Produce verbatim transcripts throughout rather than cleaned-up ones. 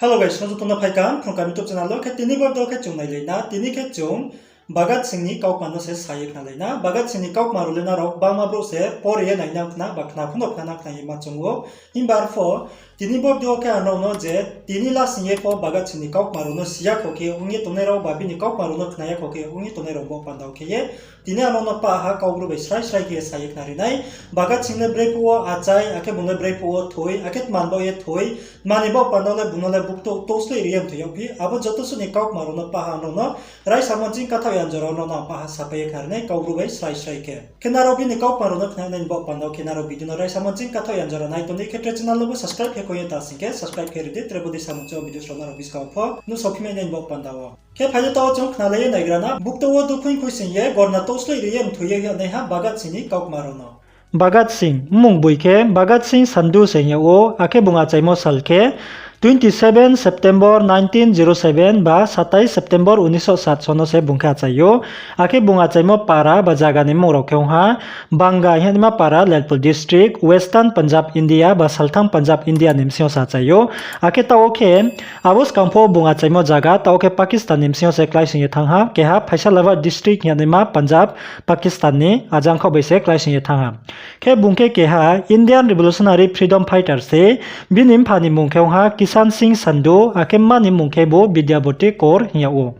Hello guys, no joto no phaikha Phrung Kaham YouTube channel wo. Khe tini bo video khe chung nailai na, tini khe chung Bhagat Singh ni kaukma no se sa ye khnalai na. Bhagat Singh ni kaukma rao le nrao gbangma brouh se pore ye nainang khna ba khna pho no khnanang khna ye ma choung ou. Himba arpho tini bo video khe ang nrao no je tini lasing ye pho Bhagat Singh ni kaukma rao no si ya kho khe ong ye tongnai rao ba bini kaukma rao no khna ya kho khe ong ye tongnai rao bo panda wo khe ye tini ang nrao no pah ha Kaubru bai srai srai khe sa ye khnari nai. Bhagat Singh le brephuh wo achai, akhe bung le brephuh wo thoi, akhe tma ni baoh ye thoi, tma ni baoh panda wo le bung no le buktouh tousleh ri ye mthoi yagphi, abo joto suh ni kaukma rao no pah ha ang nrao no raisamo ching kathaoh ya jora wo nrao no ang pah ha sapai ye khnari nai Kaubru bai srai srai khe. Khe nrao bini kaukma rao no khnanai ni baoh panda wo khe nrao video no raisamo ching kathaoh ya jora nai tong di. Khe tre channel no bo subscribe khe kho ye ta sing khe subscribe khe ri di, tre bodei samung ching video rao nrao buskang pho nuhsao phi mai nai ni baoh panda wo. Khe phai di taoh chung khnalai ye naigra na, buktouh wo dukhuing khuisoing ye gorna tousleh ri ye mthoi ye hingnaiha Bhagat Singh ni kaukma rao no. Bhagat Singh, mmung boi khe Bhagat Singh Sandhu se hing yag ou, akhe bung achaimo sal khe twenty seven September nineteen zero seven ba satais September উনিশশো সাত so no se bung khe achai ou. Akhe bung achaimo para ba zaga ni mmung rao khe ong ha, Banga hing yagnaima para, Lailpur district, Western Punjab, India ba salthang Punjab, India ni bsing yo se achai ou. Akhe taoh wo khe abo skang pho bung achaimo zaga taoh wo khe Pakistan ni bsing yo se kláisoing ye thanng ha, keha Faisalabad district hing yagnaima Punjab, Pakistan ni ajang khaoh bai se kláisoing ye thanng ha. Khe bung khe keha Indian Revolutionary Freedom Fighter se, bini mpha ni mmung khe ong ha Kishan Singh Sandhu, akhe mma ni mmung khebu Vidyavati Kaur hing yag ou.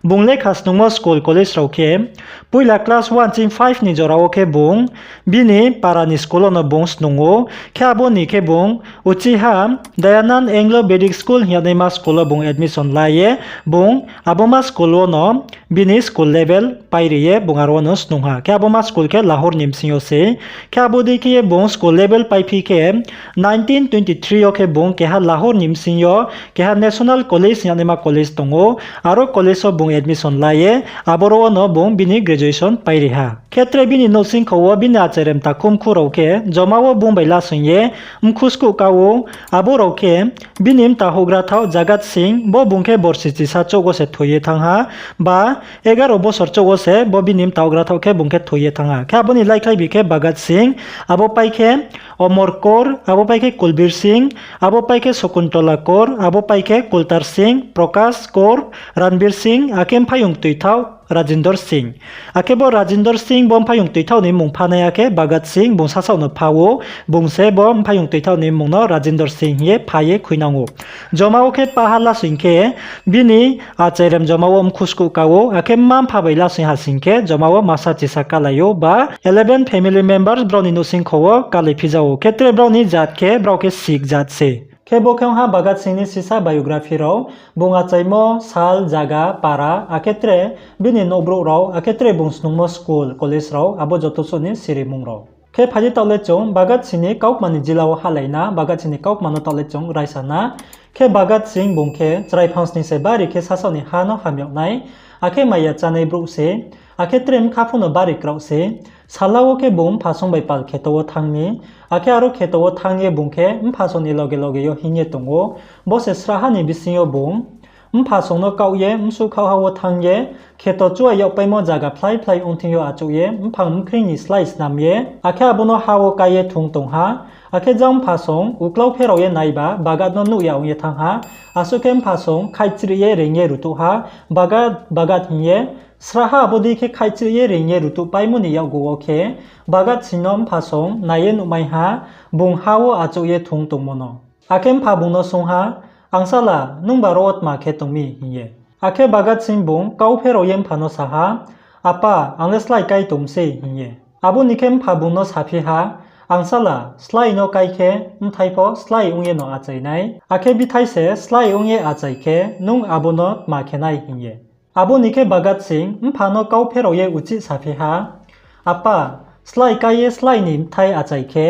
Bung lekha snungmo school college rao khe, poila class one ching five ni jora wo khe bung bini para ni school wo no bung snung ou, khe abo ni khe bung uchih ha Dayanand Anglo Vedic School hing yagnaima school wo bung admission la ye, bung abo ma school wo no bini school level pairi ye bung aro wo no snung ha. Khe abo ma school khe Lahore ni bsing yo se. Khe abo dei khe ye bung school level paiphi khe nineteen twenty three yo khe bung keha Lahore ni bsing yo keha National College hing yagnaima college tong ou. Aro college wo bung admission la ye, aboro wo no bung bini graduation pairi ha. Khe tre bini nouhsingkho wo bini achai rem takhu mkhu rao khe joma wo bung bai lasoing ye mkhu skuh ka ou. Abo rao khe bini mta houhgra thaoh Jagat Singh, bo bung khe borsi chisa chouh wo se thoi ye thanng ha, ba egaro bosor chouh wo se bo bini mta houhgra thaoh khe bung khe thoi ye thanng ha. Khe abo ni laikhlaibi khe Bhagat Singh, abo pai khe Amar Kaur, abo pai khe Kulbir Singh, abo pai khe Shakuntala Kaur, abo pai khe Kultar Singh, Prakash Kaur, Ranbir Singh, akhe mphaiyong tuithaoh Rajinder Singh. Akhe bo Rajinder Singh bo mphaiyong tuithaoh ni mmung phanai, akhe Bhagat Singh bung sasaoh no pha ou, bung se bo mphaiyong tuithaoh ni mmung no Rajinder Singh hing ye pha ye khuinang ou. Joma wo khe paha lasoing khe bini achai rem joma wo mkhu skuh ka ou, akhe mma mpha bai lasoing ha sing khe joma wo masa chisa kalai ou ba eleven family members brao ni nouhsingkho wo kalai phiza ou. Khe tre brao ni jat khe brao khe Sikh jat se. Khe bo khe ong ha Bhagat Singh ni sisa biography rao, bung achaimo sal, zaga, para, akhe tre bini nouhbrouh rao, akhe tre bung snungmo school, college rao, abo joto suh ni sirimung rao. Khe phai di taoh le chung Bhagat Singh ni kaukma ni jila wo hahlai na, Bhagat Singh ni kaukma no taoh le chung raisa na. Khe Bhagat Singh bung khe chrai phang sning se bari khe sasaoh ni ha no ham yag nai, akhe maya chánai brouh se, akhe tre bkha pho no bari kraoh se. Sala wo khe bung mpha song bai pal kheto wo thanng mi, akhe aro kheto wo thanng ye bung khe mpha song ni loge loge yo hing ye tong ou. Bo se sraha ni bising yo bung mpha song no kaoh ye bsuh khaohha wo thanng ye, kheto chuai yagpaimo zaga phlái phlái ong thing yo achouh ye mphang mkhreing ni slái snam ye, akhe abo no ha wo kái ye thung tong ha. Akhe jang mpha song uklau pherao ye naiba Bhagat no nuh ya ong ye thanng ha. Asuh khe mpha song khaihchrih ye reing ye rutuh ha, Bhagat, Bhagat hing ye. Sraha abo dei khe khaihchrih ye reing ye rutuhpaimo ni yakgu wo khe Bhagat Singh no mpha song nai ye nuhmai ha, bung ha wo achouh ye thung tongmo no. Akhe mpha bung no swunng ha, Angsala, nungba ro wo tma khe tong mi? hing ye. Akhe Bhagat Singh bung kau pherao ye mpha no sa ha, Apa, ang le slái kái tong mi sei, hing ye. Abo ni khe mpha bung no saphi ha, Angsala, slái no kái khe bthai pho slái ong ye no achai nai, akhe bthai se slái ong ye achai khe nung abo no tma khe nai? hing ye. Abo ni khe Bhagat Singh mpha no kau pherao ye uchih saphi ha, Apa, slái kái ye slái ni bthai achai khe,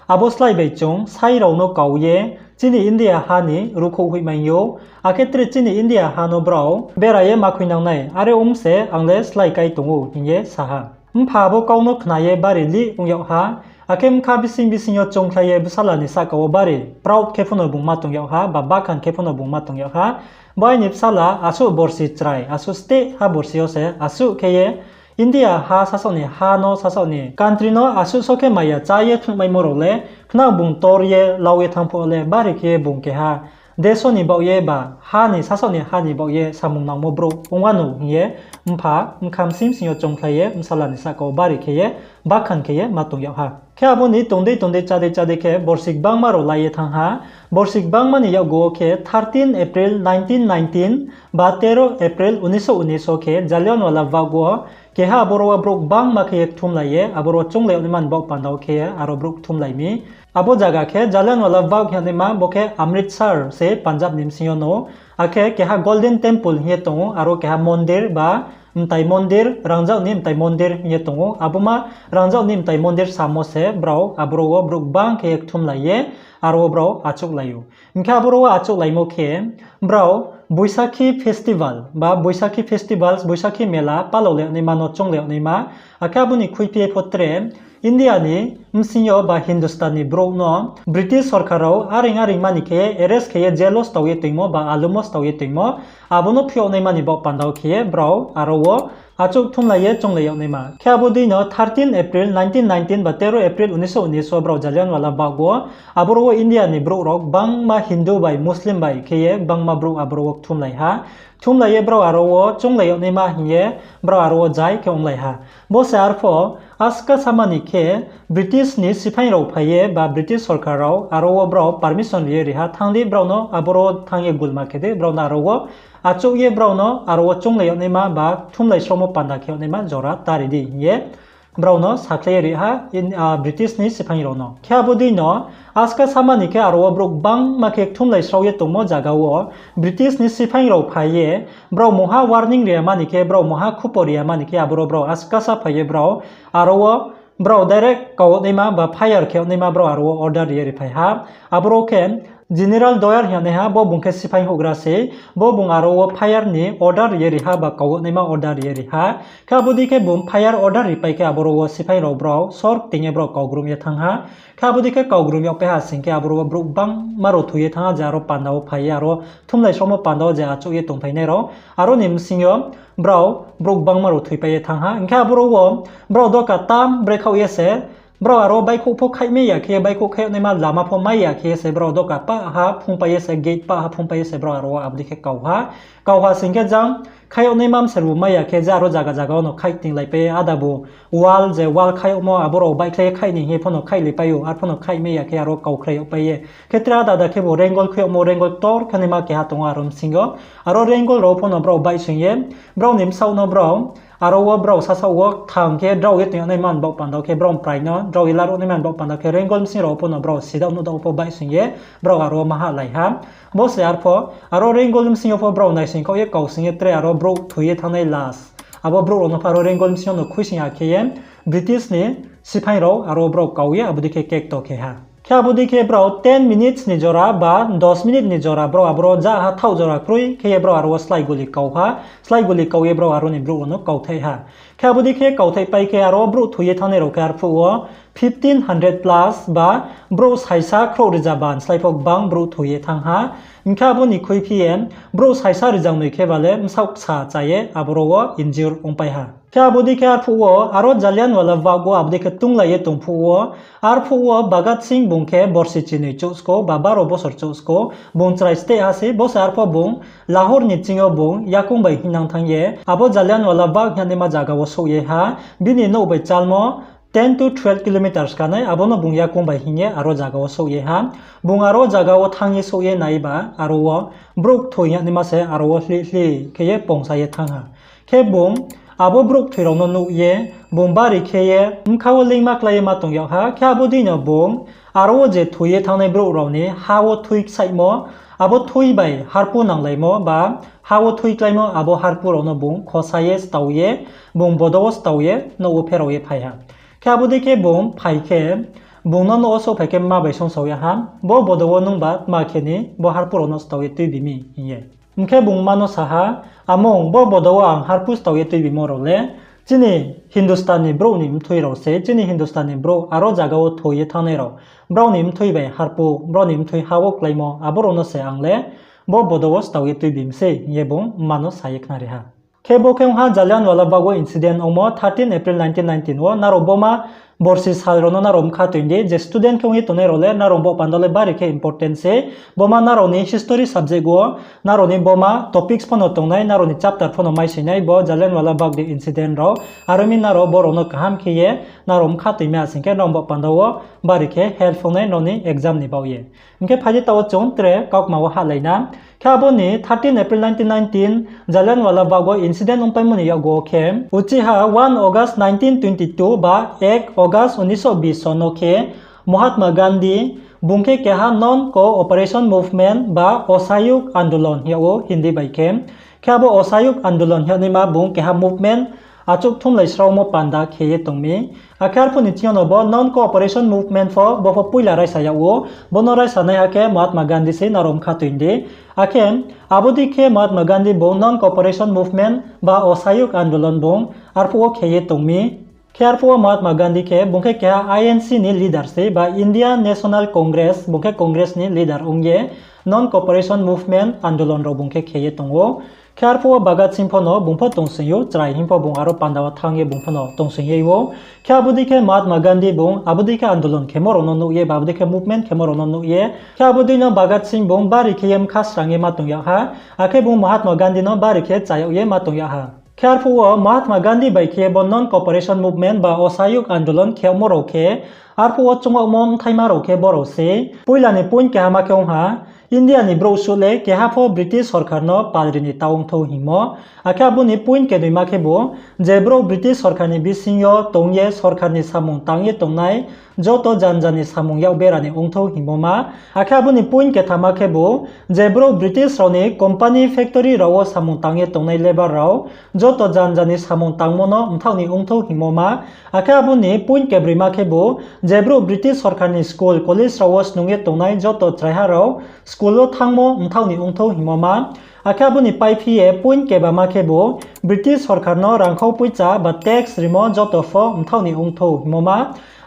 abo slái bai chung sai rao no kau ye chini India ha ni ruhkhouh hoihmai ou, akhe tre chini India ha no brao bera ye ma khuinang nai, are ong mi se ang le slái kái tong ou, hing ye sa ha. Mpha abo kau no khna ye bari lih ong yag ha, akhe bkha bising bising yo choungkhlai ye bsala ni sahka wo bari proud khe pho no bung ma tong yag ha, ba bakhan khe pho no bung ma tong yag ha. Bo aini bsala asuh borsi chrai, asuh steh ha borsi yo se asuh khe ye India ha sasaoh ni ha no, sasaoh ni country no asuh so khe maya chá ye phnuhmaimo rao le, khnang bung tor ye lau ye thanng phuh le bari khe ye bung keha deso ni baoh ye ba ha ni, sasaoh ni ha ni baoh ye samung nangmo brouh ong wanou hing ye mpha bkha bsing bsing yo choungkhlai ye bsala ni sahka wo bari khe ye bakhan khe ye ma tong yag ha. Khe abo ni tong dei tong dei chá dei chá dei khe borsi gbangma rao lai ye thanng ha. Borsi gbangma ni yakgu wo khe thirteen April nineteen nineteen ba tero April উনিশশো উনিশ wo khe Jallianwala Bagh wo keha aboro wo brouh gbangma khe ye kthumlai ye, aboro wo chounglai yag naima ni baoh panda wo khe ye aro brouh kthumlai mi. Abo zaga khe Jallianwala Bagh hing yag naima bo khe Amritsar se Punjab ni bsing yo no. Akhe keha Golden Temple hing ye tong ou, aro keha mondir ba mtai mondir, rangzag ni mtai mondir hing ye tong ou. Abo ma rangzag ni mtai mondir samo se brao aboro wo brouh gbang khe ye kthumlai ye, aro wo brao achouhlai ou. Hing khe aboro wo achouhlaimo khe brao Boishakhi festival ba Boishakhi festivals, Boishakhi mela palao le yag naima no chounglai yag naima. Akhe abo ni khuiphi ye pho tre India ni bsing yo ba Hindustan ni brouh no British sorkar rao areing areing mani khe arrest khe ye jail wo stao ye toingmo ba alum wo stao ye toingmo, abo no phi yag naima ni baoh panda wo khe ye brao aro wo achouh kthumlai ye chounglai yag naima. Khe abo dei no thirteen April nineteen nineteen ba tero April উনিশশো উনিশ wo brao Jallianwala Bagh wo, aboro wo India ni brouh rao gbangma Hindu bai Muslim bai khe ye gbangma brouh aboro wo kthumlai ha. Kthumlai ye brao aro wo chounglai yag naima hing ye brao aro wo jai khe onglai ha. Bo se arphuh aska sama ni khe British ni siphaing rao phai ye ba British sorkar rao aro wo brao permission ri ye ri ha, thanng di brao no aboro thanng ye gulma khe di, brao no aro wo achouh ye brao no aro wo chounglai yag naima ba kthumlai sromo panda khe yag naima jora ta ri di hing ye brao no sakhlai ye ri ha, British ni siphaing rao no. Khe abo dei no aska sama ni khe aro wo brouh gbangma khe kthumlai srao ye tongmo zaga wo British ni siphaing rao phai ye brao mungha warning ri ya mani khe, brao mungha khupo ri ya mani khe aboro brao askasa phai ye brao aro wo brao direct kau yag naima ba fire khe yag naima brao aro wo order ri ye ri phai ha. Aboro khe General Dyer hing yag naiha, bo bung khe siphaing houhgra se, bo bung aro wo fire ni order ri ye ri ha ba kau yag naima order ri ye ri ha. Khe abo dei khe bung fire order ripai khe aboro wo siphaing rao brao sor kting ye brao kaugrum ye thanng ha. Khe abo dei khe kaugrum yagpai ha sing khe aboro wo brouh gbangma rao thoi ye thanng ha, je aro panda wo phai ye aro thumlai sromo panda wo je achouh ye tongphainai rao, aro ni bsing yo brao brouh gbangma rao thoipai ye thanng ha. Hing khe aboro wo brao doka tam brekhaoh ye se, brao aro baihkhouh pho khaihmai ya khe, baihkhouh khaih yag naima lama pho mai ya khe se brao doka pah ha phungpai ye se, gate pah ha phungpai ye se brao aro wo abo dei khe kau ha. Kau ha sing khe jang khaih yag naima mserbu mai ya khe je aro zaga zaga wo no khaih tinglaipai ye, ada bu wall je wall khaih yagmo abo rao baihkhlai ye khaih ni hing ye pho no khaihlaipai ou, arphuh no khaihmai ya khe aro kaukhrai yagpai ye. Khe tre ada ada khe bu rengol khui yagmo, rengol ktor khe naima keha tong ou aro bsing yo. Aro rengol rao pho no brao baihsoing ye, brao ni bsaoh no brao aro wo brao sasaoh wo thang khe drao ye toing yag naima ni baoh panda wo khe brao prai no drao ye laruh naima ni baoh panda wo khe rengol bsing rao pho no brao sidaoh nuhdaoh pho baihsoing ye brao aro wo mahahlai ha. Bo se arphuh aro rengol bsing yo pho brao naisoing khaoh ye kausing ye tre aro brouh thoi ye thanngnai las, abo brouh rao no pho aro rengol bsing yo no khuisoing ya khe ye British ni siphaing rao aro wo brao kau ye abo dei khe kekto khe ha. Khe abo dei khe brao ten minutes ni jora ba dos minute ni jora brao aboro ja ha thaoh jora kroi khe ye brao aro wo slái guli kau ha. Slái guli kau ye brao aro ni brouh rao no kauthaih ha. Khe abo dei khe kauthaihpai khe aro wo brouh thoi ye thanngnai rao khe arphuh wo fifteen hundred plus ba brouh saisa khrouh riza ban slái pho gbang brouh thoi ye thanng ha. Hing khe abo ni khuiphi ye brouh saisa rizangnoi khe ba le bsaoh ksa cha ye aboro wo injure ongpai ha. Khe abo dei khe arphuh wo aro Jallianwala Bagh wo abo dei khe tunglai ye tong phuh wo, arphuh wo Bhagat Singh bung khe borsi chinoi chouh skou ba baro bosor chouh skou, bung chrai steh ha sei, bo se arphuh bung Lahore ni ching yo bung yakoung bai hinnang thanng ye abo Jallianwala Bagh hing yag naima zaga wo souh ye ha. Bini nouh bai chalmo ten to twelve kilometers kanai, abo no bung yakoung bai hing ye aro zaga wo souh ye ha. Bung aro zaga wo thanng ye souh ye nai ba aro wo brouh kthoi hing yag naima se aro wo hlih hlih khe ye pongsa ye thanng ha. Khe bung abo brouh kthoi rao no nuh ye, bung bari khe ye bkha wo leingma klái ye ma tong yag ha. Khe abo dei no bung aro wo je thoi ye thanngnai brouh rao ni ha wo thui ksaihmo, abo thui bai harpu nanglaimo ba ha wo thui kláimo, abo harpu rao no bung khosa ye stao ye, bung bodo wo stao ye nouh wo pherao ye phai ha. Khe abo dei khe bung phai khe, bung no nouh wo souhphai khe mma bai songsao ya ha, bo bodo wo nungba tma khe ni bo harpu rao no stao ye tuibi mi hing ye. Hing khe bung mma no sa ha, Among, bo bodo wo ang harpu stao ye tuibimo rao le chini Hindustan ni brouh ni mthui rao se, chini Hindustan ni brouh aro zaga wo thoi ye thanngnai rao, brao ni mthui bai harpu, brao ni mthui ha wo kláimo, abo rao no se ang le bo bodo wo stao ye tuibi mi sei, hing ye bung mma no sa ye khnari ha. Khe bo khe ong ha Jallianwala Bagh wo incident ongmo thirteen April nineteen nineteen wo. Nrao boma borsi sal rao no nrao mkha toing di, je student khe ong ye tongnai rao le nrao bo panda le bari khe important se. Boma nrao ni history subject wo, nrao ni boma topics pho no tongnai, nrao ni chapter pho no maisoingnai bo Jallianwala Bagh de incident rao. Aro mi nrao bo rao no kaham khe ye nrao mkha toingmai ya sing khe nrao bo panda wo bari khe help ong nai nrao ni exam ni baoh ye. Hing khe phai di taoh wo chung tre kaukma wo hahlai na. Khe abo ni thirteen April nineteen nineteen Jallianwala Bagh wo incident ongpaimo ni yakgu wo khe, uchih ha one August nineteen twenty two ba ek August উনিশশো বিশ no khe Mahatma Gandhi, bung khe keha non-cooperation movement ba অসহযোগ আন্দোলন hing yag ou Hindi bai khe. Khe abo অসহযোগ আন্দোলন hing yag naima bung keha movement achouh thumlai sraomo panda khe ye tong mi. Akhe arphuh ni ching yo no bo non-cooperation movement pho bo pho poila raisa yag ou. Bo no raisa naiha khe Mahatma Gandhi se nrao mkha toing di. Akhe abo dei khe Mahatma Gandhi bung non-cooperation movement ba অসহযোগ আন্দোলন bung arphuh wo khe ye tong mi. Khe arphuh wo Mahatma Gandhi khe bung khe keha I N C ni leader se ba Indian National Congress, bung khe Congress ni leader ong ye non-cooperation movement আন্দোলন rao bung khe khe ye tong ou. Khe arphuh wo Bhagat Singh pho no bung pho tongsoing ou, chrai hing pho bung aro panda wo thanng ye bung pho no tongsoing ye ou. Khe abo dei khe Mahatma Gandhi bung abo dei khe আন্দোলন khemo rao no nuh ye ba abo dei khe movement khemo rao no nuh ye, khe abo dei no Bhagat Singh bung bari khe ye mkha srang ye ma tong yag ha. Akhe bung Mahatma Gandhi no bari khe cha yag ye ma tong yag ha. Khe arphuh wo Mahatma Gandhi bai khe bo non-cooperation movement ba অসহযোগ আন্দোলন khe yagmo rao khe, arphuh wo choung yagmo bthaima rao khe bo rao se. Poila ni point kehama khe ong ha, India ni brouh suh le keha pho British sorkar no palri ni ta ong thou hingmo. Akhe abo ni point kenoima khebu, je brouh British sorkar ni bising yo tong ye sorkar ni samung tang ye tongnai joto janja ni samung yak bera ni ong thou hingmo ma. Akhe abo ni point kethama khebu, je brouh British rao ni company factory rao wo samung tang ye tongnai labour rao joto janja ni samung tangmo no mthaoh ni ong thou hingmo ma. Akhe abo ni point kebroima khebu, je brouh British sorkar ni school, college rao wo snung ye tongnai joto chraiha rao school wo thanngmo mthaoh ni ong thou hingmo ma. Akhe abo ni paiphi ye point kebama khebu, British sorkar no rangkhau poicha ba tax rimo joto pho mthaoh ni ong thou hingmo ma.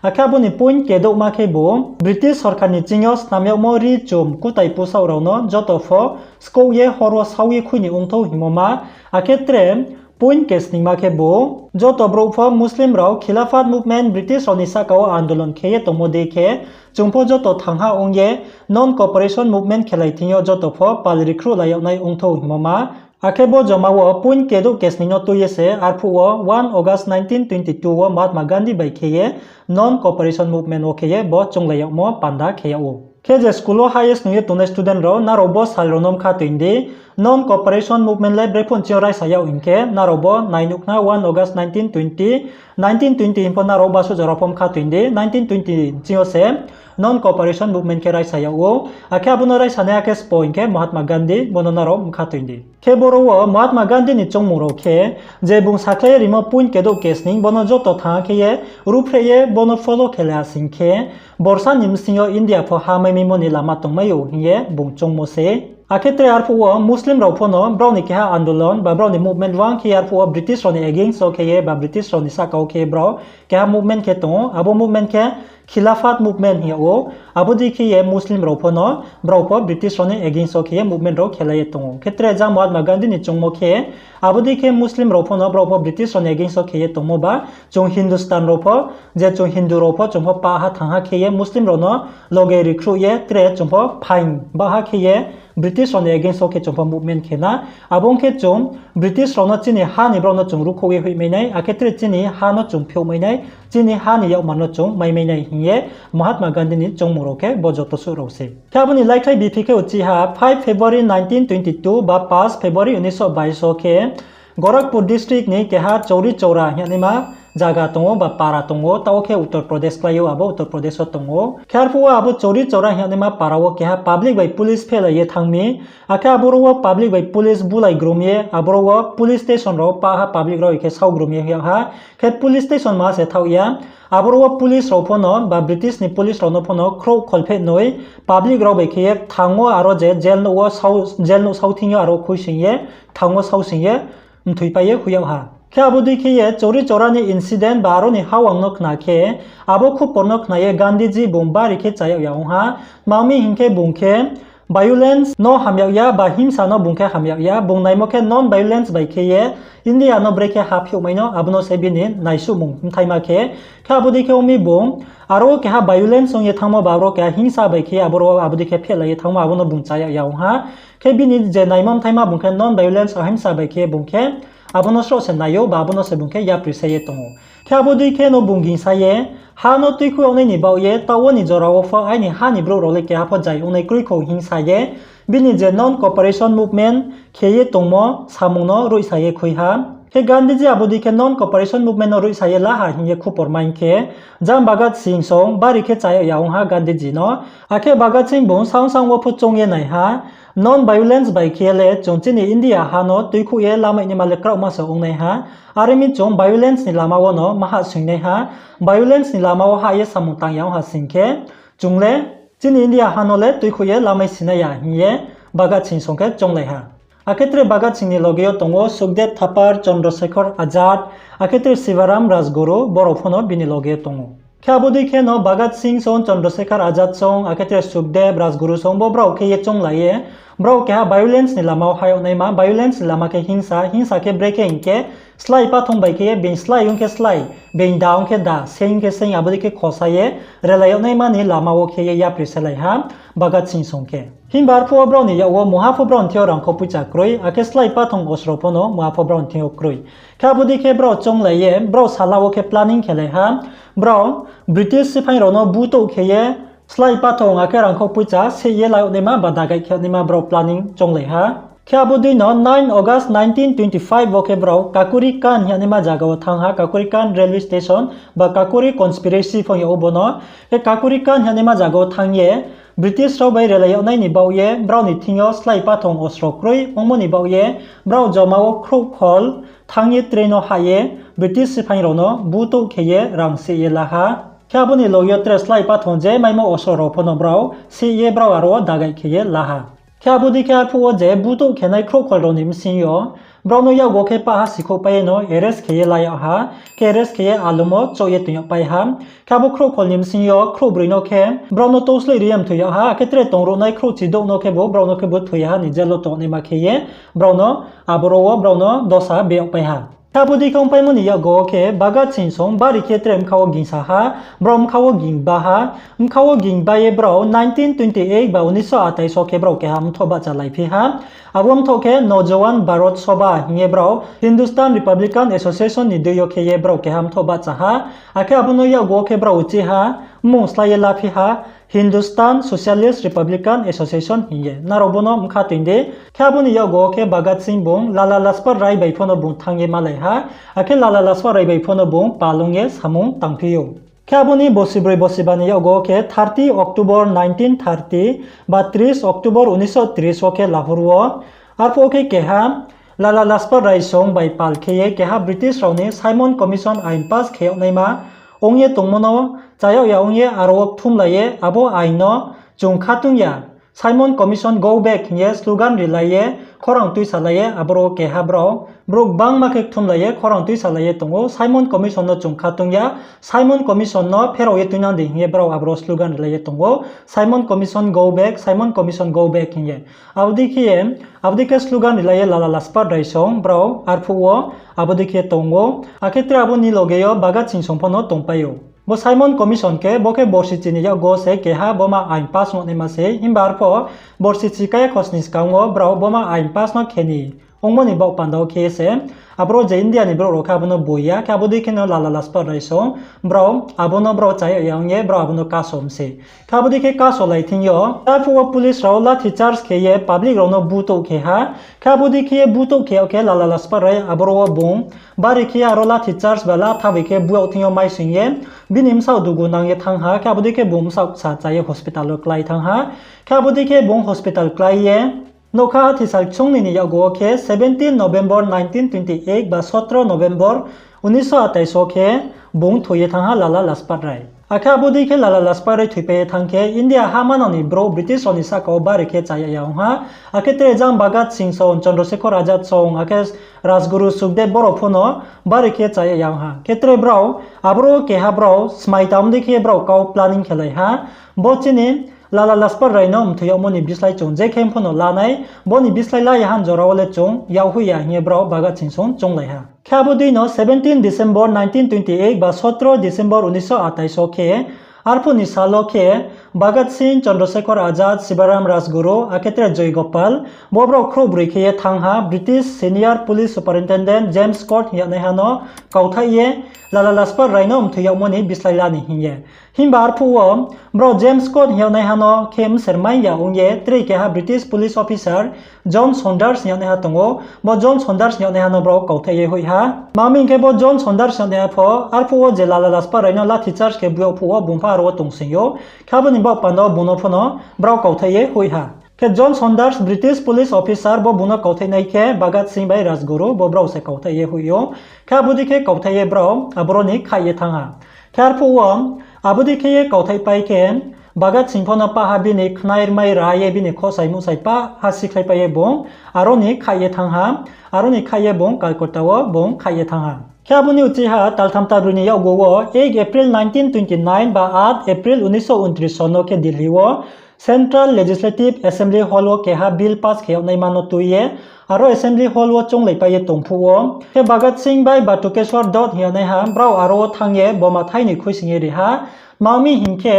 Akhe abo ni point kedouhma khebu, British sorkar ni ching yo snam yagmo ri chum kutai pusaoh rao no joto pho skouh ye hor wo sao ye khui ni ong thou hingmo ma. Akhe tre point kesningma khebu, joto brouh pho Muslim rao Khilafat movement British rao ni sahka wo আন্দোলন khe ye tongmo dei khe, chung pho joto thangha ong ye non-cooperation movement khelai thing yo joto pho palri khruhlai yag nai ong thou hingmo ma. Akhe bo joma wo point kedouh kesning no tui ye se arphuh wo one August nineteen twenty two wo Mahatma Gandhi bai khe ye non-cooperation movement wo khe ye bo chounglai yagmo panda khe yag ou. Khe je school wo hah ye snung ye tongnai student rao, nrao bo sal rao no mkha toing di. Non-cooperation movement le brephuh ni ching yo raisa yag hing khe, nrao bo nai nuh khna one August nineteen twenty, nineteen twenty hing pho nrao basuh jora pho mkha toing di, nineteen twenty ching yo se non-cooperation movement khe raisa yag ou. Akhe abo no raisa nai akhe spo hing khe Mahatma Gandhi, bo no nrao mkha toing di. Khe boro wo Mahatma Gandhi ni choungmung rao khe, je bung sakhlai ye rimo point kedouh kesning, bo no joto thangha khe ye, ruhphreh ye, bo no follow khe la sing khe, borsa ni bsing yo India pho ha maimaimo ni lama tongmai ou hing ye bung choungmo se. Akhe tre arphuh wo Muslim rao pho no brao ni keha আন্দোলন ba brao ni movement wang khe ye arphuh wo British rao ni against wo khe ye ba British rao ni sahka wo khe ye brao keha movement khe tong ou, abo movement khe Khilafat movement hing yag ou. Abo dei khe ye Muslim rao pho no, brao pho British rao ni against wo khe ye movement rao khelai ye tong ou. Khe tre jang Mahatma Gandhi ni choungmo khe, abo dei khe Muslim rao pho no, brao pho British rao ni against wo khe ye tongmo ba, chung Hindustan rao pho, je chung Hindu rao pho, chung pho pah ha thangha khe ye Muslim rao no loge ri khruh ye tre chung pho phaing baha khe ye British rao ni against wo khe chung pho movement khe na. Abo ong khe chung British rao no chini ha ni brao no chung ruhkhouh ye hoihmai nai, akhe tre chini ha no chung phiouhmai nai, chini ha ni yakmar no chung maimai nai hing ye Mahatma Gandhi ni choungmung rao khe bo joto suh rao se. Khe abo ni laikhlai biphi khe uchih ha five February nineteen twenty two ba পাঁচ February উনিশশো বাইশ wo khe Gorakhpur district ni keha Chauri Chaura hing yag naima zaga tong ou ba para tong ou, taoh wo khe Uttar Pradesh klái ou, abo Uttar Pradesh wo tong ou. Khe arphuh wo abo Chauri Chaura hing yag naima para wo keha public bai police phehlai ye thanng mi. Akhe aboro wo public bai police bulai grom ye, aboro wo police station rao pah ha public rao khe sao grom ye hing yag ha. Khe police station ma se thaoh ya. Aboro wo police rao pho no ba British ni police rao no pho no khrouh kholpheh noi public rao bai khe ye thanng ou, aro je jail nouh wo sao, jail nouh sao thing yo aro khuisoing ye, thanng ou saosing ye, mthoipai ye hoih yag ha. Khe abo dei khe ye Chauri Chaura ni incident ba aro ni hawang no khna khe, abo khupor no khna ye Gandhiji bung bari khe cha yag ya ong ha. Tma ong mi hing khe bung khe violence no hamyag ya ba hingsa no bung khe hamyag ya, bung naimo khe non-violence bai khe ye India no brekhe ha phiouhmai no, abo no se bini naisuhmung bthaima khe. Khe abo dei khe ong mi bung aro keha violence ong ye thanngmo ba aro keha hingsa bai khe aboro abo dei khe phehlai ye thanngmo, abo no bung chá yag ya ong ha. Khe bini je naimo bthaima bung khe non-violence ahimsa bai khe bung khe abo no sroh se nai ou ba abo no se bung khe yapri sa ye tong ou. Khe abo dei khe no bung gingsa ye, ha no tuikhouh yag nai ni baoh ye, taoh wo ni jora wo pho aini ha ni brouh rao le keha pho zai ong nai kroi khou hingsa ye, bini je non-cooperation movement khe ye tongmo samung no roihsa ye khui ha. Khe Gandhiji abo dei khe non-cooperation movement no roihsa ye la ha hing ye khupor mai khe, jang Bhagat Singh song bari khe chá yag ya ong ha Gandhiji no. Akhe Bhagat Singh bung saong saong wo pho choung ye nai ha, non-violence bai khe le chung chini India ha no tuikhouh ye lamai naima le kraohma se ong nai ha. Are mi chung violence ni lama wo no ma hahsoing nai ha. Violence ni lama wo hah ye samung tang ya ong ha sing khe, chung le chini India ha no le tuikhouh ye lamai si nai ya hing ye Bhagat Singh song khe chounglai ha. Akhe tre Bhagat Singh ni loge yo tong ou Sukhdev Thapar, Chandrasekhar Azad, akhe tre Shivaram Rajguru, brao pho no bini loge yo tong ou. Khe abo dei khe no Bhagat Singh song, Chandrasekhar Azad song, akhe tre Sukhdev, Rajguru song, bo brao khe ye chounglai ye, brao keha violence ni lama wo ha yag naima, violence ni lama khe hingsa, hingsa khe brekhe hing khe, slái pathong bai khe ye, being slái ong khe slái, being da ong khe da, seing khe seing, abo dei khe khosa ye, relai yag naima ni lama wo khe ye yapri se lai ha, Bhagat Singh song khe. Himba arphuh wo brao ni yak wo mungha pho brao ni thing yo rangkhou poicha kroi, akhe slái pathong osro pho no mungha pho brao ni thing yo kroi. Khe abo dei khe brao chounglai ye, brao sala wo khe planning khe lai ha, brao British siphaing rao no butouh khe ye, slái pathong akhe rangkhou poicha seh ye la yag naima ba dagai khe yag naima brao planning chounglai ha. Khe abo dei no nine August nineteen twenty-five wo khe brao Kakori Kan hing yag naima zaga wo thanng ha, Kakori Kan railway station ba Kakori conspiracy pho hing yag ou bo no. Khe Kakori Kan hing yag naima zaga wo thanng ye, British rao bai relai yag nai ni baoh ye, brao ni thing yo slái pathong osro kroi ongmo ni baoh ye, brao joma wo khrouhkhol thanng ye train no hah ye, British siphaing rao no butouh khe ye rang seh ye la ha. Khe abo ni loge yo tre slái pathong je maimo osro rao pho no brao seh ye brao aro wo dagai khe ye la ha. Khe abo dei khe arphuh wo je butouh khe nai khrouhkhol rao ni bsing yo, brao no yakgu khe pah ha sikhouhpai ye no arrest khe ye la yag ha, khe arrest khe ye alum wo choh ye toing yag pai ha. Khe abo khrouhkhol ni bsing yo khrouhbroi no khe brao no tousloih ri ye mthoi yag ha, akhe tre tongruhnai khrouhchidouh no khebu brao no khebu thoi ha ni jail wo tongnaima khe ye, brao no aboro wo brao no dosa be yag pai ha. Khe abo dei khe ongpaimo ni yakgu wo khe Bhagat Singh song bari khe tre bkha wo gingsa ha, brao bkha wo gingba ha, bkha wo gingba ye brao nineteen twenty eight ba unisho atais wo khe brao keha mthoh bahchalaiphi ha. Abo mthoh khe Naujawan Bharat Sabha hing ye brao Hindustan Republican Association ni dei yo khe ye brao keha mthoh bahcha ha. Akhe abo no yakgu wo khe brao uchih ha, mmung slái ye laphi ha, Hindustan Socialist Republican Association hing ye. Nrao bo no bkha toing di. Khe abo ni yakgu wo khe Bhagat Singh bung Lala Lajpat Rai bai pho no bung thanng ye malai ha. Akhe Lala Lajpat Rai bai pho no bung pal ong ye samung tangphi ou. Khe abo ni borsi broi borsi ba ni yakgu wo khe thirty October nineteen thirty ba tris October unisho tris wo khe Lahore wo, arphuh wo khe keha Lala Lajpat Rai song bai pal khe ye keha British rao ni Simon Commission ain pass khe yag naima ong ye tongmo no chá yag ya ong ye aro wo kthumlai ye abo ain no chung khatung ya, Simon Commission go back hing ye slogan rilai ye khorang tuisalai ye aboro keha brao brouh gbangma khe kthumlai ye khorang tuisalai ye tong ou. Simon Commission no chung khatung ya, Simon Commission no pherao ye tuinang di hing ye brao aboro slogan rilai ye tong ou. Simon Commission go back, Simon Commission go back hing ye. Abo dei khe ye, abo dei khe slogan rilai ye Lala Lajpat Rai song brao arphuh wo abo dei khe tong ou. Akhe tre abo ni loge yo Bhagat Singh song pho no tongpai ou. Bo Simon Commission khe bo khe borsi chi ni yakgu wo se keha boma ain pass ong naima se, himba arphuh borsi chi kaya khosni skang wo brao boma ain pass no khe ni ongmo ni baoh panda wo khe ye se, aboro je India ni brouh rao khe abo no boi ya, khe abo dei khe no Lala Lajpat Rai song brao abo no brao chá yag ya ong ye brao abo no kaso mi se. Khe abo dei khe kasolai thing yo, arphuh wo police rao lathi charge khe ye public rao no butouh khe ha. Khe abo dei khe ye butouh khe yag khe Lala Lajpat Rai aboro wo bung bari khe ye aro lathi charge ba latha bai khe bu yag thing yo maisoing ye bini bsaoh dugu nang ye thanng ha. Khe abo dei khe bung bsaoh ksa chá ye hospital wo klái thanng ha. Khe abo dei khe bung hospital klái ye nougkha, athi sal ksung ni ni yakgu wo khe seventeen November nineteen twenty eight ba sotro November unisho atais wo khe bung thoi ye thanng ha Lala Lajpat Rai. Akhe abo dei khe Lala Lajpat Rai thoipai ye thanng khe India ha manang ni brouh British rao ni sahka wo bari khe chá yag ya ong ha. Akhe tre jang Bhagat Singh song, Chandrasekhar Azad song, akhe Rajguru Sukhdev brao pho no bari khe chá yag ya ong ha. Khe tre brao aboro keha brao smai tam dei khe brao kau planning khe lai ha. Bo chini Lala Lajpat Rai no mthoi yagmo ni bislái chung je khe pho no la nai, bo ni bislái la ya ha ni jora wo le chung yak hoih ya hing ye brao Bhagat Singh song chounglai ha. Khe abo dei no seventeen December nineteen twenty eight ba সতেরো December উনিশশো আটাইশ wo khe, arphuh ni sal wo khe Bhagat Singh, Chandrasekhar Azad, Shivaram Rajguru, akhe tre Joy Gopal, bo brao khrouhbroi khe ye thanng ha British Senior Police Superintendent James Scott hing yagnaiha no kauthaih ye Lala Lajpat Rai no mthoi yagmo ni bislái la ni hing ye. Himba arphuh wo brao James Scott hing yagnaiha no khe mser mai ya ong ye tre keha British police officer John Saunders hing yagnaiha tong ou. Bo John Saunders hing yagnaiha no brao kauthaih ye hoih ha. Tma hing khe bo John Saunders hing yagnaiha pho arphuh wo je Lala Lajpat Rai no lathi charge khe buyag phuh wo bung pho aro wo tongsoing ou. Khe abo ni baoh panda wo bung no pho no brao kauthaih ye hoih ha. Khe John Saunders, British police officer, bo bung no kauthaih nai khe Bhagat Singh bai Rajguru, bo brao se kauthaih ye hoih ou. Khe abo dei khe kauthaih ye brao aboro ni khaih ye thanng ha. Khe arphuh wo abo dei khe ye kauthaihpai khe Bhagat Singh pho no pah ha bini khnai rmai ra ye bini khosai muhsai pah ha sikhlaipai ye bung aro ni khaih ye thanng ha, aro ni khaih ye bung Calcutta wo bung khaih ye thanng ha. Khe abo ni uchih ha taltham talbroi ni yakgu wo এক April nineteen twenty nine ba আট April উনিশশো ঊনত্রিশ no khe Delhi wo Central Legislative Assembly Hall wo keha bill pass khe yag naima no tui ye, aro Assembly Hall wo chounglaipai ye tong phuh wo khe Bhagat Singh bai Batukeshwar Dutt hing yagnaiha brao aro wo thanng ye boma thainoi khuisoing ye ri ha. Tma mi hing khe,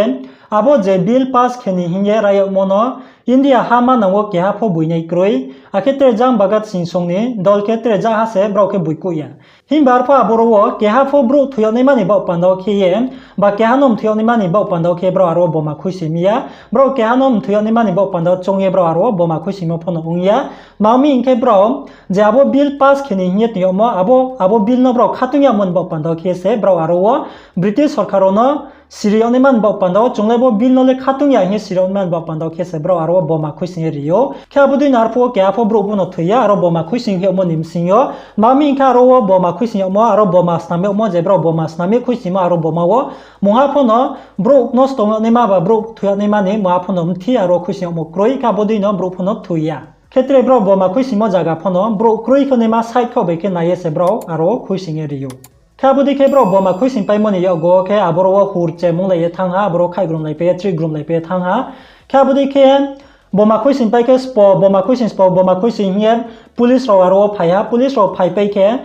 abo je bill pass khe ni hing ye ra yagmo no India ha manang wo keha pho boinai kroi, akhe tre jang Bhagat Singh song ni dol khe tre jang ha se brao khe boikuh ya. Himba arphuh aboro wo keha pho brouh thoi yag naima ni baoh panda wo khe ye, ba keha no mthoi yag naima ni baoh panda wo khe brao aro wo boma khuisoing mi ya. Brao keha no mthoi yag naima ni baoh panda wo choung ye brao aro wo boma khuisoingmo pho no ong ya. Tma mi hing khe brao je abo bill pass khe ni hing ye tong yagmo, abo, abo bill no brao khatung yagmo ni baoh panda wo khe se brao aro wo British sorkar rao no siri yag naima ni baoh panda wo, chung le bo bill no le khatung ya hing ye siri yag naima ni baoh panda wo khe se brao aro wo boma khuisoing ye ri ou. Khe abo dei no arphuh wo keha pho brouh pho no thoi ya, aro boma khuisoing yagmo ni bsing yo. Tma mi hing khe aro wo boma khuisoing yagmo, aro boma snam yagmo, je brao boma snam ye khuisoingmo aro boma wo mungha pho no brouh nosto ong yag naima ba brouh thoi yag naima ni mungha pho no mthi aro khuisoing yagmo kroi, khe abo dei no brouh pho no thoi ya. Khe tre brao boma khuisoingmo zaga pho no brouh kroi khe naima side khaoh bai khe nai ye se brao aro khuisoing ye ri ou. Khe abo dei khe brao boma khuisoingpaimo ni yakgu wo khe aboro wo hur chemung lai ye thanng ha, aboro khaihgrumlaipai ye, chrikhgrumlaipai ye thanng ha. Khe abo dei khe boma khuisoingpai khe spo, boma khuisoing spo, boma khuisoing hing ye police rao aro wo phai ha, police rao phaipai khe,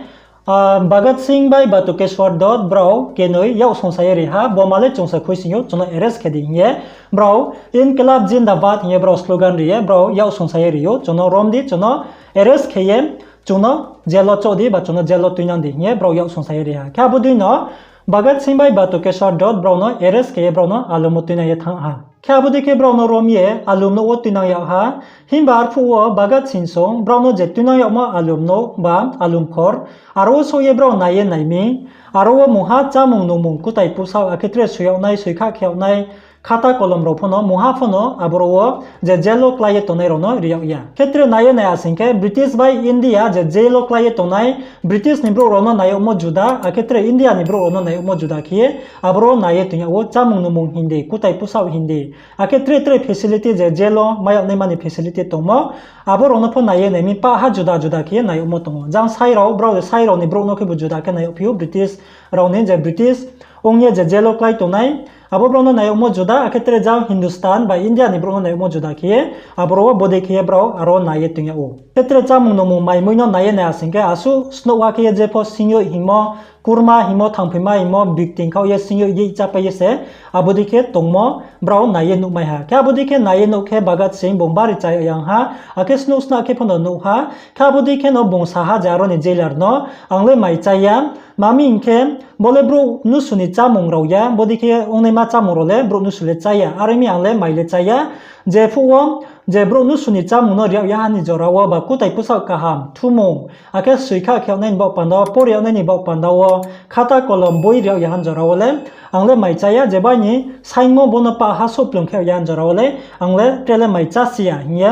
Bhagat Singh bai Batukeshwar Dutt brao kenoi yak songsa ye ri ha, boma le chung se khuisoing ou, chung no arrest khe di hing ye. Brao Inqilab Zindabad hing ye brao slogan ri ye brao yak songsa ye ri ou, chung no rom di, chung no arrest khe ye chung no jail wo choh di ba chung no jail wo tuinang di hing ye brao yak songsa ye ri ha. Khe abo dei no Bhagat Singh bai Batukeshwar Dutt brao no arrest khe ye brao no alum wo tuinang ye thanng ha. Khe abo dei khe brao no rom ye alum nouh wo tuinang yag ha. Himba arphuh wo Bhagat Singh song brao no je tuinang yagmo alum nouh ba alum khor, aro wo souh ye brao nai ye nai mi, aro wo mungha chámung nungmung kutai pusaoh akhe tre soi yag nai, soikha khe yag nai, khata kolom rao pho no mungha pho no aboro wo je jail wo klái ye tongnai rao no ri yag ya. Khe tre nai ye nai asing khe British bai India je jail wo klái ye tongnai, British ni brouh rao no nai yagmo juda, akhe tre India ni brouh rao no nai yagmo juda khe ye aboro nai ye tong yag ou, chámung nungmung hing di, kutai pusaoh hing di, akhe tre tre facility je jail wo mai yag naima ni facility tongmo, abo rao no pho nai ye nai mi, pah ha juda juda khe ye nai yagmo tong ou. Jang sai rao, brao je sai rao ni brouh no khebu juda khe nai yagphi ou, British rao ni je British ong ye je jail wo klái tongnai, abo brao no nai yagmo juda, akhe tre jang Hindustan ba India ni brouh no nai yagmo juda khe ye, aboro wo bodei khe ye brao aro nai ye tong yag ou. Khe tre chámung nungmung maimoi no nai ye nai asing khe asuh snouhha khe ye jepho singyoih hingmo, kurma hingmo, thangphoima hingmo, bikting khaoh ye singyoih ye chápai ye se, abo dei khe tongmo brao nai ye nuhmai ha. Khe abo dei khe nai ye nuh khe Bhagat Singh bung bari cha yag yang ha, akhe snouh snah khe pho no nuh ha. Khe abo dei khe no bung sa ha je aro ni jailer no, ang le mai chá ya, tma mi hing khe bo le brouh mnusu ni chámung rao ya, bodei khe ongnaima chámung rao le brouh mnusu le chá ya, are mi ang le mai le chá ya. Jephuh wo je brouh mnusu ni chámung no ri yag ya ha ni jora wo ba kutai pusaoh kaham thumung, akhe soikha khe yag nai ni baoh panda wo, pori yag nai ni baoh panda wo, khata kolom boi ri yag ya ha ni jora wo le ang le mai chá ya, je bai ni saingmo bo no pah ha souhplung khe yag ya ha ni jora wo le ang le tre le mai chá si ya hing ye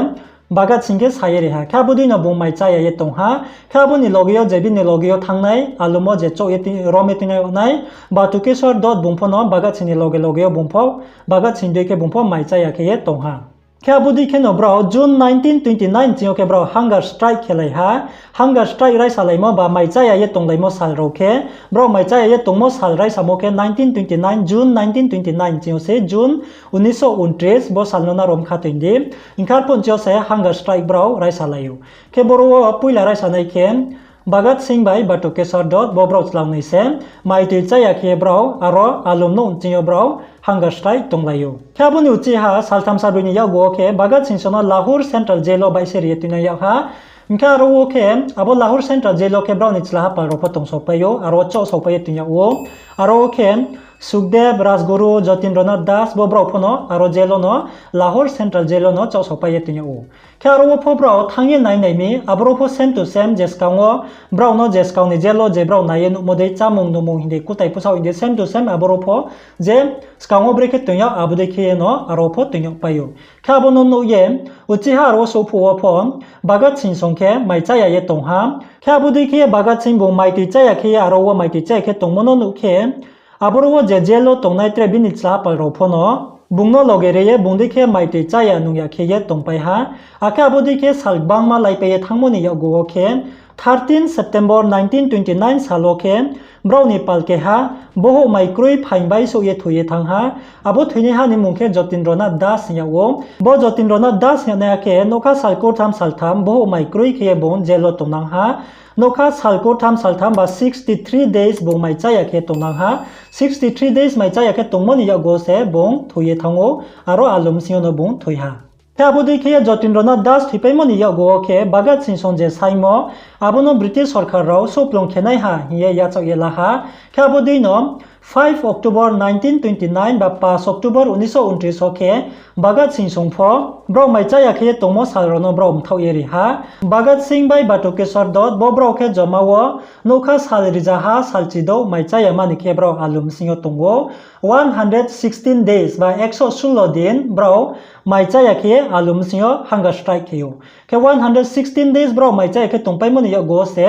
Bhagat Singh khe sa ye ri ha. Khe abo dei no bung mai chá ya ye tong ha. Khe abo ni loge yo je bini loge yo thanngnai, alum wo je chouh ye tui-, rom ye tuinang yag nai, Batukeshwar Dutt bung pho no Bhagat Singh ni loge loge yo bung pho, Bhagat Singh dei khe bung pho mai chá ya khe ye tong ha. Khe abo dei kheno brao June nineteen twenty nine ching yo khe brao hunger strike khelai ha. Hunger strike raisalaimo ba mai cháya ye tonglaimo sal rao khe, brao mai cháya ye tongmo sal raisamo khe nineteen twenty nine, June nineteen twenty nine ching yo se June উনিশশো ঊনত্রিশ, bo sal no nrao mkha toing di. Hing khe arphuh ching yo se hunger strike brao raisalai ou. Khe boro wo poila raisanai khe Bhagat Singh bai Batukeshwar Dutt, bo brao chlangnoi se mai toi cháya khe brao aro alum nouh ching yo brao hunger strike tonglai ou. Khe abo ni uchih ha saltham salbroi ni yakgu wo khe Bhagat Singh song no Lahore Central Jail wo baihse ri ye tuinang yag ha. Hing khe aro wo khe abo Lahore Central Jail wo khe brao ni chlaha pal rao pho tongsaopai ou, aro wo chaohsaopai ye tuinang yag ou. Aro wo khe Sukhdev, Rajguru, Jatindranath Das, bo brao pho no aro jail wo no, Lahore Central Jail wo no chaohsaopai ye tuinang yag ou. Khe aro wo pho brao thanng ye nainai mi, aboro pho same to same, je skang wo brao no je skang ni jail wo je brao nai ye nuhmo dei, chámung nungmung hing dei, kutai pusaoh hing dei, same to same aboro pho je skang wo brekhe toing yag, abo dei khe ye no aro pho toing yagpai ou. Khe abo no nuh ye, uchih ha aro wo souhphuh wo pho Bhagat Singh song khe mai cháya ye tong ha. Khe abo dei khe Bhagat Singh bung mai toi cháya khe ye aro wo mai toi cháya khe tongmo no nuh khe, aboro wo je jail wo tongnai tre bini chlaha pal rao pho no bung no loge ri ye bung dei khe mai toi cháya nung ya khe ye tongpai ha. Akhe abo dei khe sal gbangma laipai ye thanngmo ni yakgu wo khe thirteen September nineteen twenty nine sal wo khe brao ni pal keha bohouh mai kroi phaing bai souh ye thoi ye thanng ha. Abo thoinaiha ni mmung khe Jatindranath Das hing yag ou. Bo Jatindranath Das hing yagnaiha khe nougkha sal kurtham saltham bohouh mai kroi khe ye bung jail wo tongnang ha. Nougkha sal kurtham saltham ba sixty three days bung mai cháya khe tongnang ha. Sixty three days mai cháya khe tongmo ni yakgu wo se bung thoi ye thanng ou, aro alum bsing yo no bung thoi ha. Khe abo dei khe ye Jatindranath Das thoipaimo ni yakgu wo khe Bhagat Singh song je saingmo, abo no British sorkar rao souhplung khe nai ha hing ye yachaoh ye la ha. Khe abo dei no five October nineteen twenty nine ba পাঁচ October উনিশশো ঊনত্রিশ wo khe Bhagat Singh song pho brao mai cháya khe ye tongmo sal rao no brao mthaoh ye ri ha. Bhagat Singh bai Batukeshwar Dutt bo brao khe joma wo nougkha sal rizaha salchidouh mai cháya mani khe brao alum bsing yo tong ou. One hundred sixteen days ba একশো ষোলো দিন brao mai cháya khe alum bsing yo hunger strike khe ou. Khe one hundred sixteen days brao mai cháya khe tongpaimo ni yakgu wo se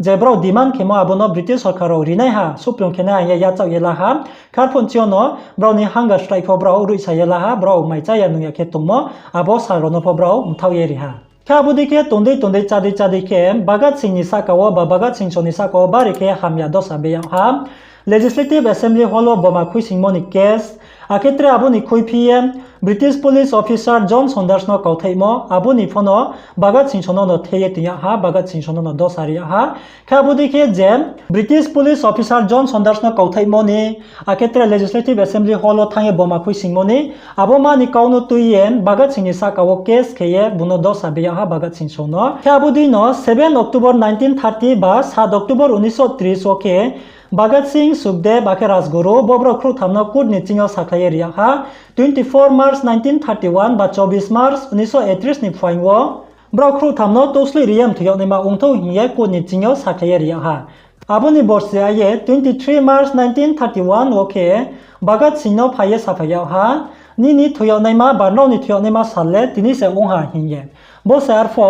je brao demand khemo abo no British sorkar rao ri nai ha, souhplung khe nai ha hing ye yachaoh ye la ha. Khe arphuh ching yo no brao ni hunger strike pho brao ruhsa ye la ha, brao mai cháya nung ya khe tongmo abo sal rao no pho brao mthaoh ye ri ha. Khe abo dei khe tong dei tong dei chá dei chá dei khe Bhagat Singh ni sahka wo ba Bhagat Singh song ni sahka wo bari khe hamya dosa be yag ha. Legislative Assembly Hall wo boma khuisoingmo ni case, akhe tre abo ni khuiphi ye British police officer John Saunders no kauthaihmo, abo ni pho no Bhagat Singh song no no the ye toing yag ha, Bhagat Singh song no no dosa ri yag ha. Khe abo dei khe je British police officer John Saunders no kauthaihmo ni, akhe tre Legislative Assembly Hall wo thanng ye boma khuisoingmo ni, abo ma ni kau no tui ye Bhagat Singh ni sahka wo case khe ye bung no dosa be yag ha Bhagat Singh song no. Khe abo dei no seven October nineteen thirty ba সাত October উনিশশো ত্রিশ wo khe Bhagat Singh, Sukhdev akhe Rajguru bo brao khrouhtham no court ni ching yo sakhlai ye ri yag ha. Twenty four March nineteen thirty one ba চব্বিশ March উনিশশো একত্রিশ ni phuaing wo brao khrouhtham no tousloih ri ye mthoi yag naima ongthou hing ye court ni ching yo sakhlai ye ri yag ha. Abo ni borsi ye twenty three March nineteen thirty one wo khe Bhagat Singh no phai ye saphai yag ha, nini thoi yag naima ba nrao ni thoi yag naima sal le tini se ong ha hing ye. Bo se arpho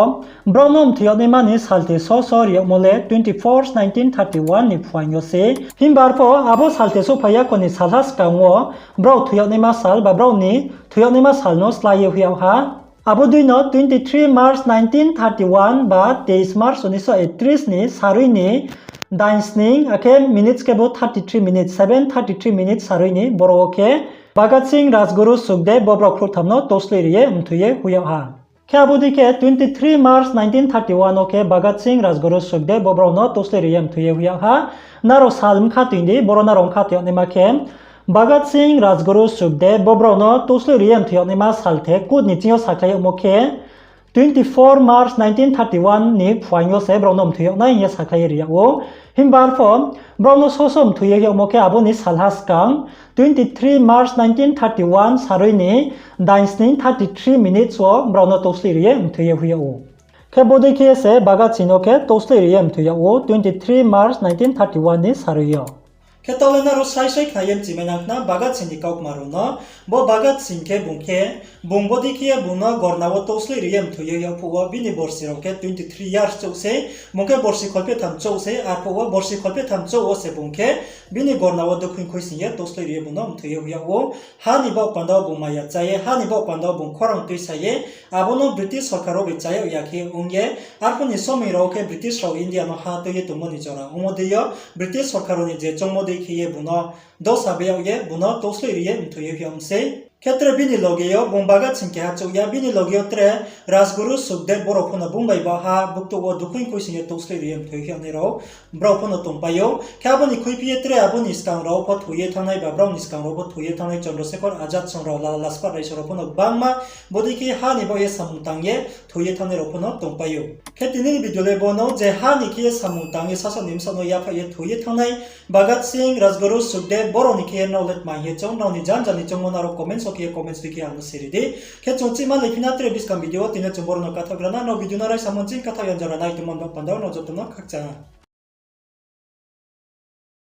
brao no mthoi yag naima ni salthe so so ri yagmo le twenty four nineteen thirty one ni phuaing yo se. Himba arpho abo salthe souhphai ya kho ni salha skang wo brao thoi yag naima sal ba brao ni thoi yag naima sal no slái ye hoih yag ha. Abo dei no twenty three March nineteen thirty one ba তেইশ March উনিশশো একত্রিশ ni sarui ni dainsning akhe minutes khe bo thirty three minutes, seven thirty three minutes sarui ni boro wo khe Bhagat Singh, Rajguru, Sukhdev bo brao khrouhtham no tousloih ri ye mthoi ye hoih yag ha. Khe abo dei khe twenty three March nineteen thirty one wo khe Bhagat Singh, Rajguru, Sukhdev bo brao no tousloih ri ye mthoi ye hoih yag ha. Nrao sal mkha toing di, boro nrao mkha toing yag naima khe Bhagat Singh, Rajguru, Sukhdev bo brao no tousloih ri ye mthoi yag naima salthe court ni ching yo sakhlai yagmo khe twenty four March nineteen thirty one ni phuaing yo se brao no mthoi yag nai hing ye sakhlai ye ri yag ou. Himba arpho brao no so so mthoi ye hoih yagmo khe abo ni salha skang twenty three March nineteen thirty one sarui ni dainsning thirty three minutes wo brao no tousloih ri ye mthoi ye hoih yag ou. Khe bo dei khe se Bhagat Singh no khe tousloih ri ye mthoi yag ou twenty three March nineteen thirty one ni sarui yo. Khe taoh le nrao srai srai khna ye mchimai nang khna Bhagat Singh ni kaukma rao no. Bo Bhagat Singh khe bung khe, bung bodei khe ye bung no gorna wo touslei ri ye mthoi ye yag phuh wo bini borsi rao khe twenty three years chouh sei, bung khe borsi kholphehtham chouh sei, arphuh wo borsi kholphehtham chouh wo se bung khe bini gorna wo dukhuing khuising ye touslei ri ye bung no mthoi ye yag ou. Ha ni baoh panda wo bung maya chá ye, ha ni baoh panda wo bung khorang tuisa ye, abo no British sorkar rao bai chá yag ya khe ong ye, arphuh ni somoi rao khe British rao India no ha tui ye tongmo ni jora ongmo dei yo, British sorkar rao ni je choungmo dei khe ye bung no dosa be yag ye, bung no touslei ri ye mthoi ye yag mi sei. Khe tre bini loge yo bung Bhagat Singh keha chouh ya, bini loge yo tre Rajguru Sukhdev, brao pho no bung bai baoh ha buktuh wo dukhuing khuising ye touslei ri ye mthoi ye yag nai rao, brao pho no tongpai ou. Khe abo ni khuiphi ye tre abo ni skang rao pho thoi ye thanngnai ba, brao ni skang rao pho thoi ye thanngnai Chandrasekhar Azad song rao, Lala Lajpat Rai song rao pho no gbangma bodei khe ha ni baoh ye samung tang ye thoi ye thanngnai rao pho no tongpai ou. Khe tini ni video le bo no, je ha ni khe ye samung tang ye sasaoh ni bsaoh no yaphaih ye thoi ye thanngnai Bhagat Singh, Rajguru Sukhdev, brao ni khe ye nrao le tma hing ye choung, nrao ni janja ni choungmo no aro comments wo khe ye comments ri khe ang no siri di. Khe chung chihma lai phi na tre buskang video wo, tini chung brao no kathaoh gra na, nrao video no raisa mo ching kathaoh ya jora nai tongmo ni baoh panda wo nrao joto no khakchang ha.